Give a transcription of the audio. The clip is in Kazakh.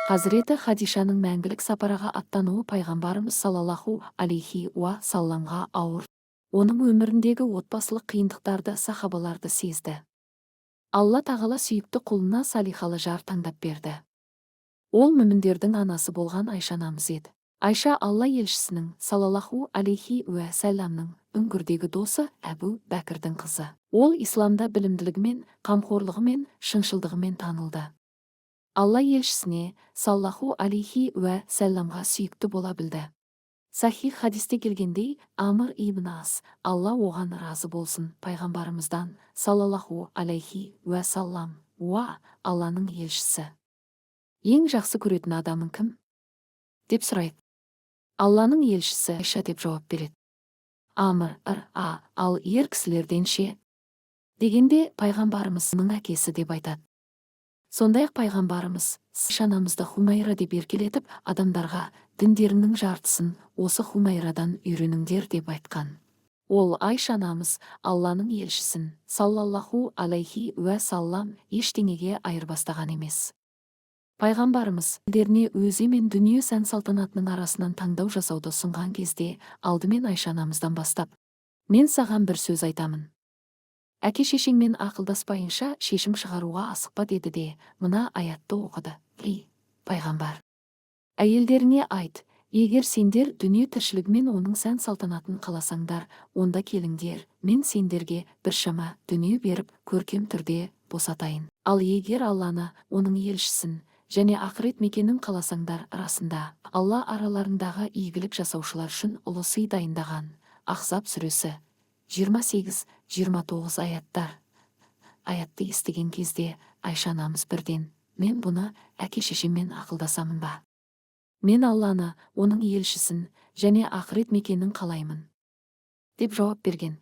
Хазіреті Хадишаның мәңгілік сапарға аттануы пайғамбарымыз саллаллаху алейхи уа салламға ауыр. Оның өміріндегі отбасылық қиындықтарды сахабаларды сезді. Алла тағала сүйікті құлына салихалы жар таңдап берді. Ол мүміндердің анасы болған Айша анамыз еді. Айша Алла елшісінің саллаллаху алейхи уә сәлламның үңгірдегі досы Әбу Бәкірдің қызы. Ол исламда білімділігімен, қамқорлығымен, шыншылдығымен танылды. Алла елшісіне саллаху алейхи уә сәлламға сүйікті бола білді. Сахих хадисте келгендей, Амр ибн Ас, Алла оған разы болсын, пайғамбарымыздан саллаллаху алейхи уә саллам: «Уа, Алланың елшісі, ең жақсы көретін адамың кім?» – деп сұрайды. Алланың елшісі: «Айша», – деп жауап береді. Амр р а «Ал ер кісілерден ше?» – дегенде, пайғамбарымыздың «Әкесі», – деп айтады. Сондай ақ пайғамбарымыз Айша анамызды Хумайра деп еркелетіп, адамдарға: «Діндеріңнің жартысын осы Хумайрадан үйреніңдер», – деп айтқан. Ол Айша анамыз Алланың елшісін саллаллаху алейхи уә саллам ештеңеге айырбастаған емес. Пайғамбарымыз елдеріне өзі мен дүние сән салтанатының арасынан таңдау жасауды ұсынған кезде, алдымен Айша анамыздан бастап: «Мен саған бір сөз айтамын, әке шешеңмен ақылдаспайынша шешім шығаруға асықпа», – деді де, мына аятты оқыды: «Ей, пайғамбар, әйелдеріңе айт: егер сендер дүние тіршілігі мен оның сән салтанатын қаласаңдар, онда келіңдер, мен сендерге біршама дүние беріп, көркем түрде босатайын. Ал егер Алланы, оның елшісін және ақырет мекенін қаласаңдар, расында Алла араларындағы игілік жасаушылар үшін ұлы сый дайындаған». Ахзаб сүресі, 28-29 аяттар. Аятты естіген кезде Айша анамыз бірден: «Мен бұны әке шешеммен ақылдасамын ба? Мен Алланы, оның елшісін және ақырет мекенін қалаймын», – деп жауап берген.